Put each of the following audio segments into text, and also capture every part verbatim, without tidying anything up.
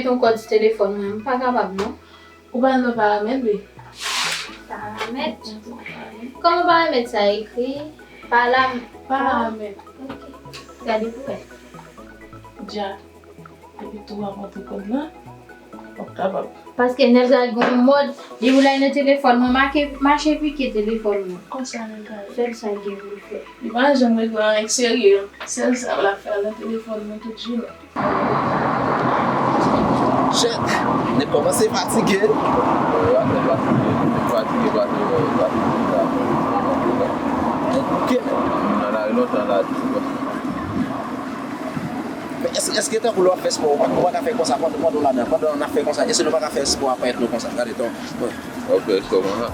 Yon kòd sou telefòn mwen, m pa kapab non. Ou pa nan paramèt, wi. Paramèt? Kòman paramèt sa ekri? Param-, Paramèt. Ok. Gade pou wè. Dja. Epi tou w ap antre kòd lan, w ap kapab. Paske Nelka gen yon mòd, li ou la nan telefòn mwen, make, mache pike telefòn mwen. Konsa Nelka ye. Sèl sa l gen pou l fè. Li pa janm regle anyen k serye. Sèl sa l ap fè nan telefòn mwen tout jounen. Shit, nèg kòmanse fatige. Fatige, fatige, fatige, fatige. Ok. M nan lari lontan la, tou. Men èske, èske tankou lè w ap fè spò, ou pa, ou pa ka fè konsa pandan, pandan w ladan, pandan n ap fè konsa, èske nou pa ka fè spò a payèt nou konsa? Gade, tankou, w ap fè spò konsa.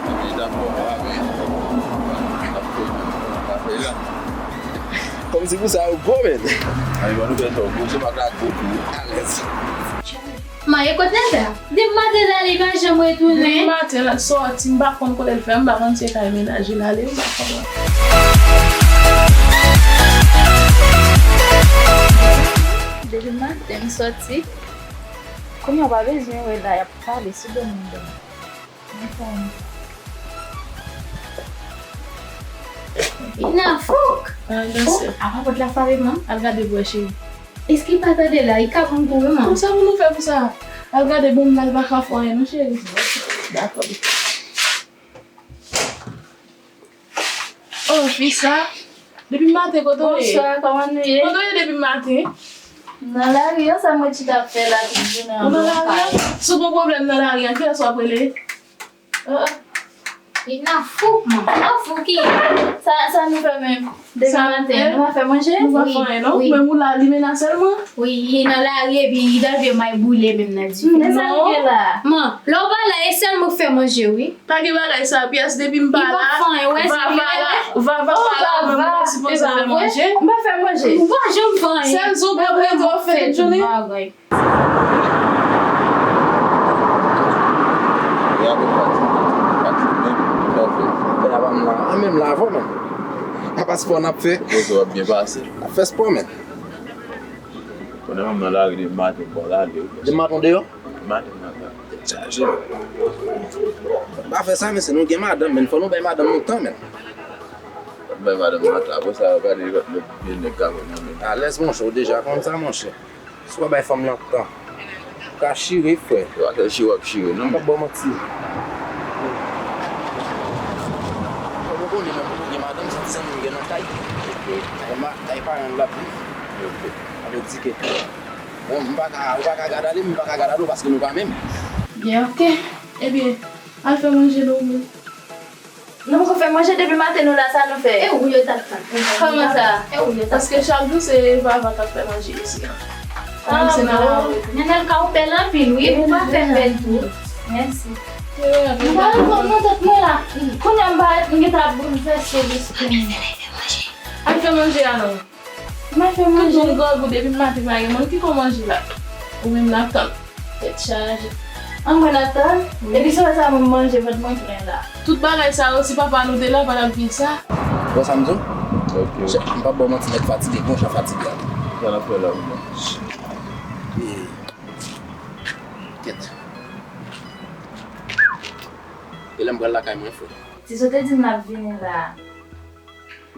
Epi, dakò, w ap fè, w ap fè la. Kòmsi pou sa yo gwo, men. Ay, bon, nou fè sa, gwo, se pa ka gwo tou. Alèz. Maye kot Nelka? Depi maten l ale, li pa janm retounen. Depi maten l sòti, m pa konn kote l fè, m pa konn si se kay mennaj li l ale, m pa konn. Depi maten m sòti, kounye a w pa bezwen wè la, y ap pale sou domèn domèn. Li nan fouk. Ah, non, oh, sè. Apa pòt la frape, man? Al gade pou wè, cheri. Èske li pa tande la? Li ka pran kou, wi, man. Konsa pou nou fè pou sa. Al gade, bon, m nan, li pa ka fè anyen, non, cheri. Dakò. Oh, fi sa. Depi maten, kote w ye? Bonswa, kòman nou ye? Kote w ye depi maten? Nan lari an, sa mwen chita ap fè la tout jounen an. Ou nan lari an? Si w gen pwoblèm nan lari an, kilès w ap rele? Oh, oh. Li nan fouk, man. Nan fouk, li. Sa, sa nou fè menm? Depi maten, nou pa fè manje? Nou pa fè anyen, non? Wi. Menm ou la, li mena sèlman? Wi, li nan lari epi li dal vye may boule menm nan dife. Men sa l gen la? Man, lè w pa la, e sèl mwen k fè manje, wi. Pa gen bagay sa, pyès depi m pa la, Vava la, Vava pa la, mwen mwen sipoze fè manje. M pa fè manje. Ou pa janm fè anyen. Sèl zo w ap rete w ap fè tout jounen. Bagay. Li avèk fatig, fatig menm, sa w fè. Fè la pa m la, an menm la avè w menm. Apa spò n ap fè? Poze w ap byen pase. N ap fè spò menm. Konnen m nan lari depi maten, bon, la ale. Depi maten w deyò? Depi maten m nan lari. Tèt chaje. Pa fè sa, mesye, nou gen madanm, men fò nou bay madanm nou tan, men. Bay madanm nan tan, apre sa, gade lòt, lòt vye nèg k ap vin nan men. Alèz, monchè, ou deja konn sa, monchè. Si w pa bay fanm lan tan, ou ka chire, frè. Se pa sèl chire w ap chire, non. M p ap ba w manti. Kòm ou konnen, mwen, pou gen madanm, se ti zanmi m gen nan kay. Ok. Kay paran l l ap viv. Ok. Sa vle di ke, bon, m pa ka, ou pa ka gad ale m, m pa ka gad ale w paske nou pa menm. Byen, ok. Ebyen, al fè manje nou menm. Nou poko fè manje depi maten nou la, sa nou fè? E ou yo t ap tann. Kòman sa? E ou yo t ap tann. Paske chak jou se Vava k ap fè manje isi a. Kòman se nan lari? Nenel ka ou bèl anpil, wi, ou pa fè m bèl tou. Mèsi. M pa nan kont nan tèt mwen la. Kounye a m pa, m gentan ap boulvèse lespri m. Al fè manje a non. M al fè manje. Tout moun grangou depi maten pa gen moun ki kon manje la. Ou menm n ap tann. Tèt chaje. An mwen n ap tann. Epi se sa mwen manje vant mwen plen la. Tout bagay sa yo, si papa nou te la, pa t ap gen sa. Wè sa m di w? Ok. M p ap ba w manti, nèg fatige, gon jan fatige a. Sa n ap fè la menm? Kèt. E lè m pral lakay mwen, frè? Tizo te di m l ap vini la.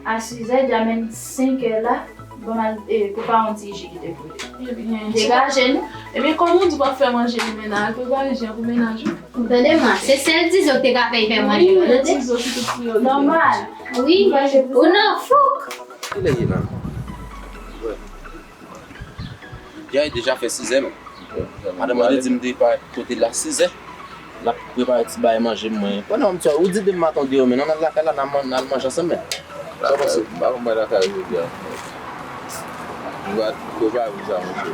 A sizè, dja menm senkè la, bon, al, e, prepare yon ti ji ki te koule. Ebyen, degaje nou. Ebyen, kòm ou di w ap fè manje pou mennaj, al prepare ji an pou mennaj ou. Ou tande mwen, se sèl Tizo ki te ka fè l fè manje, ou tande? Wi, Tizo ki tout priyorite. Nòmal. Wi, ou nan fouk. Kilè ye la? Jay deja fè sizè, men. Madanm mwen te di m te parèt kote l a sizè. L ap prepare ti bagay manje mwen. Pandan m di, ou di demen maten w deyò, men ann al lakay la, n al man-, n al manje ansanm, men. Sa w panse? M pa konn mwen lakay jodi a. Nou va prepare pou sa, monchè.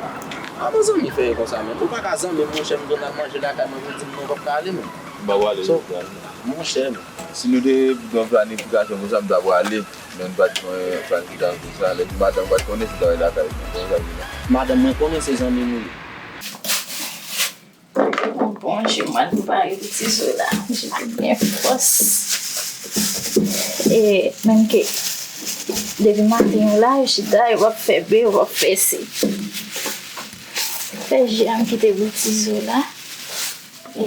A, bon, zanmi, fè konsa, men. Ou pa ka zanmi m, monchè, m di w n al manje lakay mwen, ou di m non, w p ap ka ale, men. M pa prale jodi a, non. Monchè, men. Si nou te gen yon planifikasyon pou sa, m ta prale. Men n pa t gen planifikasyon pou sa. Lè di madanm pa t konnen si w ta al lakay li. Konn sa m di la. Madanm mwen konnen se zanmi m ou ye. Bon, je m al prepare pou ti zo la. Je te byen fòs. E menm ke depi maten yo la, yo chita, yo p ap fè be, yo p ap fè si. Fè ji a m kite pou ti zo la. E,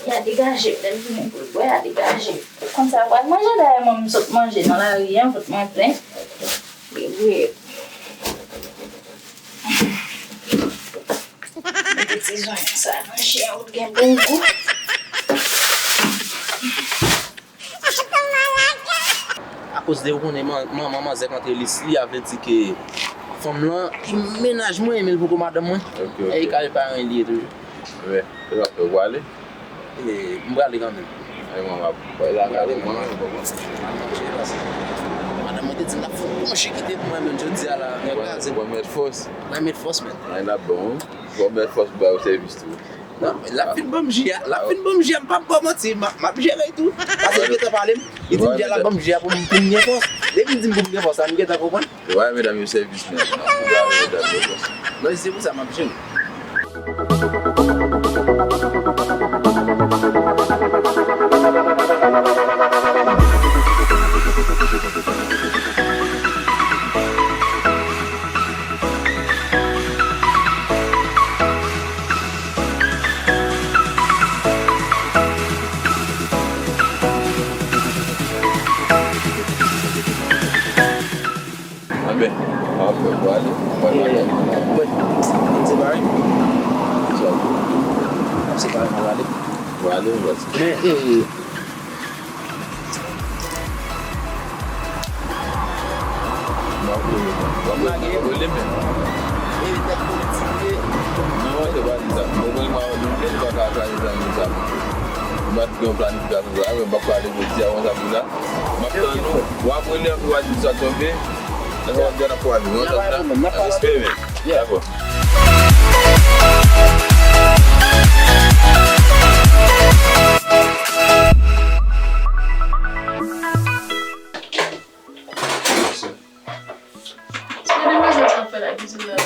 y a degaje, lè l vini pou l bwè, y a degaje. Konsa, pral manje, dayè, mwen, m sot manje nan lari a, vant mwen plen. Wi, wi. Mete ti zonyon sa nan ji a pou l gen bon gou. Akoz de ou konnen man- manman manzè k antre lis li a vle di ke fanm lan, mennaj mwen, men l poko madanm mwen. Ok, ok. E kare paran li ye toujou. Wi, e w ap fè, ou prale? E, m prale kanmenm. E, mwen, m ap prale, manman, manman. Madanm mwen te di m l ap fè yon bon ji kite pou mwen, men jodi a la, mwen kraze. Mwen met fòs. Mwen met fòs, men. Mwen ap bon, wi. Bon, men fòs ba yo sèvis tou. Non, men l ap fin ban m ji a, l ap fin ban m ji a, m p ap ba w manti, m ap, m ap jere l tou. Paske l gentan pale m, li di m ji a l ap ban m ji a pou m, pou m gen fòs. Depi l di m pou m gen fòs la, m gentan konprann. Wè, medam yo sèvis, men. N ap pwouve avè medam yo fòs. Non, se pou sa m ap jere. Anben, w ap fè pou ale, w ap ale. Mwen, mwen, separe. Separe, mwen ale. Mwen ale, mwen ale. Men, e, Lage. Rele men. E tèt politik li ye. Non, se pa di sa. Mwen konn pa wè nou menm pa ka chaje zanmi sa. M pa t gen yon planifikasyon sa, men m pa pale jodi a konsa pou sa. M ap tann ou. W ap rele anpi w a di sa tonbe. Lè sa w ap gade ap kwaze. Mwen tann sa. Respè men. Dakò. Se demwazèl sa k fè lakizin nan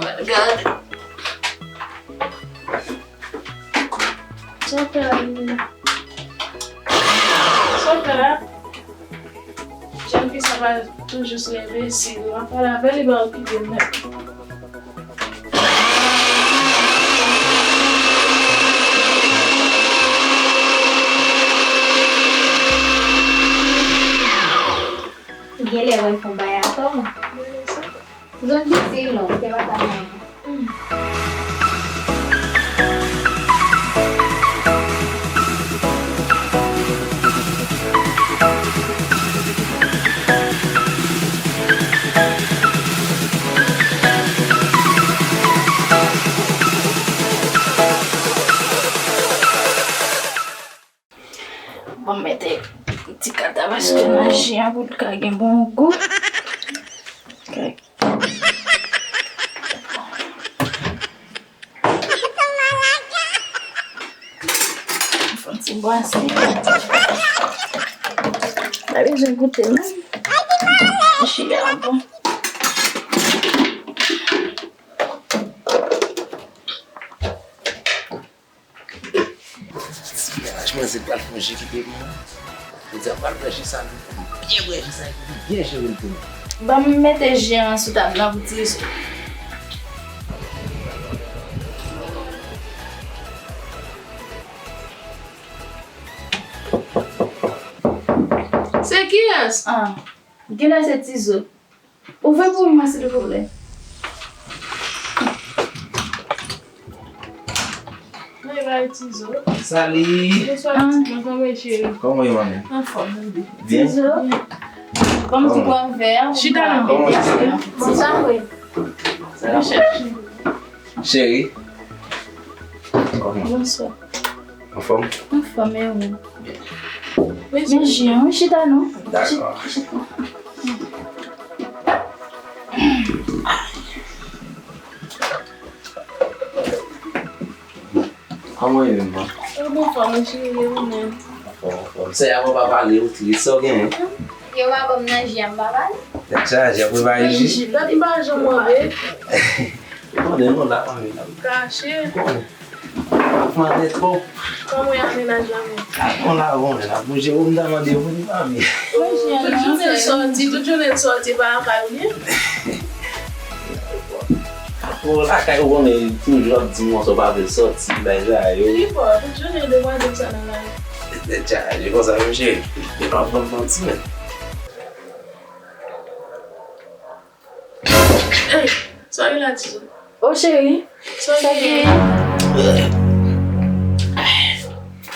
la. Gade. Sa w fè la, Lili? Sa w fè la? Jèn fi sa pa tou jis leve, si w ap pale avè li, ba okipe m nèt. Ou genlè wè fon bay atò. Zòn difisil non, se pa sa mwen. Bon, m mete ti katavas nan ji an pou l ka gen bon gou. Ok. Fè yon ti bwase. Pa bezwen goute non. Ji a bon. Ti mennaj mwen se pral fè yon ji kite pou mwen. Jodi a pral bwè ji sa, byen bwè ji sa epi byen jere l pou mwen. Ban m mete ji an sou tab la pou ti Riso. Se kiyès? Ah, genlè se Tizo. Ouvri pou mwen, silvouplè. Mwen bay Tizo. Salut. Bonswa, ah. Pitit mwen, kòman w ye, cheri? Kòman w ye, manmi? Anfòm, bebe. Byen? Tizo. Ban m ti pran vè a. Chita non. Kòman w ye? Sa vre. Cheri. Kòman? Bonswa. Anfòm? Anfòm, e ou? Byen. Men ji an, wi, chita non. Dakò. Chi-, chita. Kòman w ye menm, man? Mwen anfòm, wi, cheri, e ou menm? Anfòm, anfòm. Sè a, mwen pa pale, ou tris, sa w genyen? Yo pa ban m nan ji a, m pa pale. Tèt chaje, ap prepare ji. Tèt m pa janm mande. Ou konnen nou la, manmi, la. Kache. Ou konnen. Ap mande twòp. Kòman w ye ak mennaj la menm? Ap bon la, bon, men ap bouje, ou m ta mande pou li, manmi. Tout jounen l sòti, tout jounen l sòti, pa lakay ou li ye? Ou lakay ou konnen toujou ap di m konsa w pa vle sòti, bagay sa yo. Li fò, tout jounen demwazèl sa nan lari. Tèt chaje konsa menm cheri. E pa banm manti menm. Ey, sa gen la Tizou? O cheri, sa gen?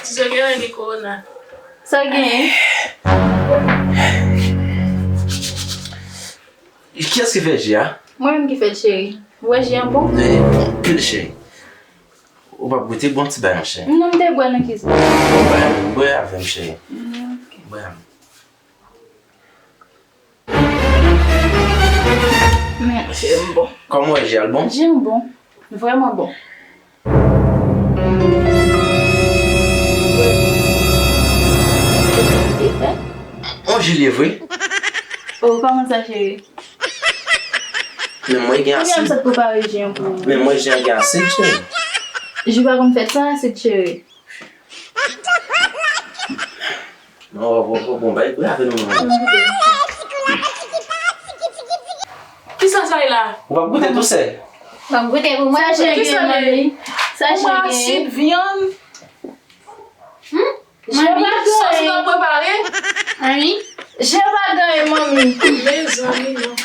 Tizou gen, gen kowona. Sa gen? Kiyès ki fè ji a? Mwen menm ki fè l cheri. Ou wè ji an bon? Anpil cheri. Ou p ap goute bon ti bagay cheri. Non, m te bwè nan kizin. Bon bagay, bwè avè m cheri. Bwè avè m. Mèsi, m bon. Kòman w wè ji a, l bon? Ji an bon. Vrèman bon. On ji li ye vre? Oh, kòman sa, cheri? Men mwen gen asid. Kounye a m sot prepare ji an pou ou. Men mwen ji an gen asid, cheri. Ji pa konn fèt san asid, cheri. Non, bon, bon, bon, bay, bay avè nou, non. Kisa sa ye la? Ou p ap goute tou sè? M ap goute pou mwen. Sa cheri gen, manmi? Sa cheri gen? Asid, vyann. Hmm? Manmi, sòs ou t ap prepare? Manmi? Je pa ganyen, manmi. Mezanmi, non.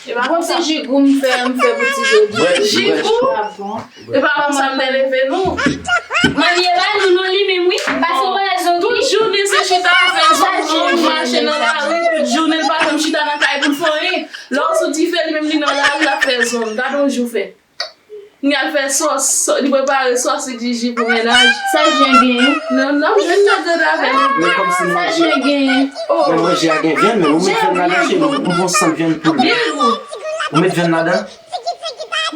E pa konsa. Bon, se ji gou m fè, m fè pou ti jodi. Ji gou? Ah bon. E pa konsa m te leve nou. Manmi, e pa nou non li menm wi. Pase w wè zon wi. Tout jounen se chita fè zon, mache nan lari, tout jounen l pa janm chita nan kay pou l fè anyen. Lè w sou dife, li menm li nan lari, l ap fè zon. Gade yon jou fè. Li al fè sòs, sò-, li prepare sòs, li di ji pou mennaj. Sa ji an genyen? Non, non, jwenn nan grann avè l. Men kòmsi sa ji an genyen? Oh. Men mwen ji a gen vyann, men ou met vyann ladan cheri, ou bon sant vyann poul. Byen gou. Ou met vyann ladan?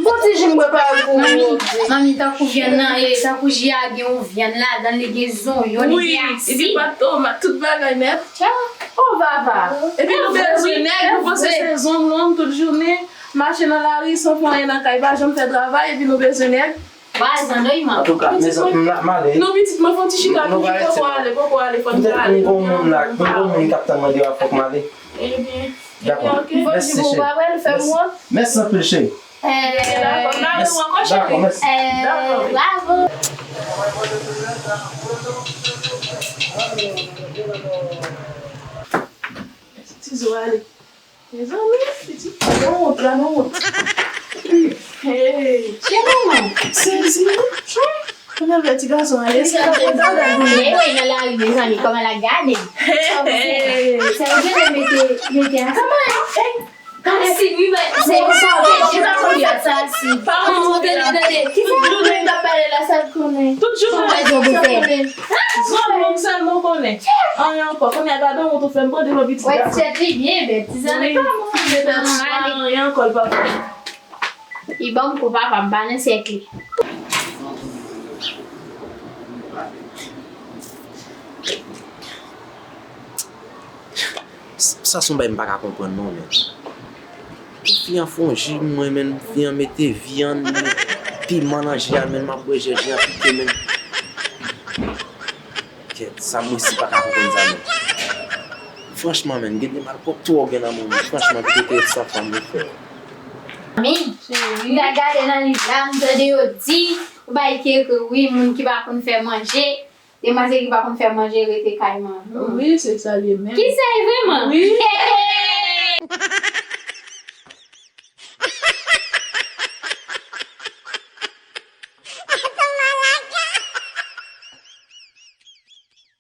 Bon ti ji m prepare pou ou. Manmi, manmi, tankou vyann nan, e, tankou ji a gen yon vyann ladan, li gen zonyon, li gen asid. Wi, epi pat tomat, tout bagay nèt. Tcha. Oh, papa. Epi nou bezwen nèg, nou panse se zonm lonm tout jounen. Mache nan lari san fè anyen nan kay, pa janm fè travay, epi nou bezwen nèg. Ba zandoy man. Antouka, mezanmi, m la, m ale. Non, pitit mwen, fè yon ti chita tou, poko ale, poko ale, fò n ale. Poutèt m gon moun la, m gon moun k ap tann mande w a, fòk m ale. Ebyen, dakò. Ebyen, oke. Mèsi, cheri. Mèsi anpil, cheri. Eh, dakò, m ale ankò, cheri. Dakò, mèsi. Eh, dakò. Bravo. Ti zo ale. Mezanmi, pitit, pa gen wont la, non wont. Hey. Cheri, manman. Sezi. Kounye a fè ti gason ale, se la kontan la. Hey, nan lari, mezanmi, kòman l ap gade? Hey, hey. Sa yo genlè mete, mete ansanm. Kòman? Hey. Kòman si wi, men se sa, men se pa konn fè sa, si. Pa konn monte li, tande. Ki sa? Tout jounen l ap pale la, sa l konnen. Tout jounen l ap pale, sa l konnen. Zon moun sèlman konnen. Anyen ankò. Kounye a gade wont ou fè m pran de lò pitit. Wè ti tèt li byen bèl, ti zanmi pa moun. Wi, anyen ankò l pa fè. Li ban m kou papa m pa nan sèk li. Sa se yon bagay m pa ka konprann non, men. Fi an fè yon ji pou mwen, men fi an mete vyann, piman nan ji a, men m ap bwè ji a, ji a pike, men. Kèt, sa m resi pa ka konprann sa, men. Franchman, men, gen de malpwòpte w gen nan moun, franchman, ki te kite sa fanm yo fè. Mi, m ta gade nan liv la, m tande yo di, ou bay ki ekri, wi, moun ki pa konn fè manje, demwazèl ki pa konn fè manje rete kay manman. Wi, se sa l ye menm. Ki sa l ye vrèman? Wi.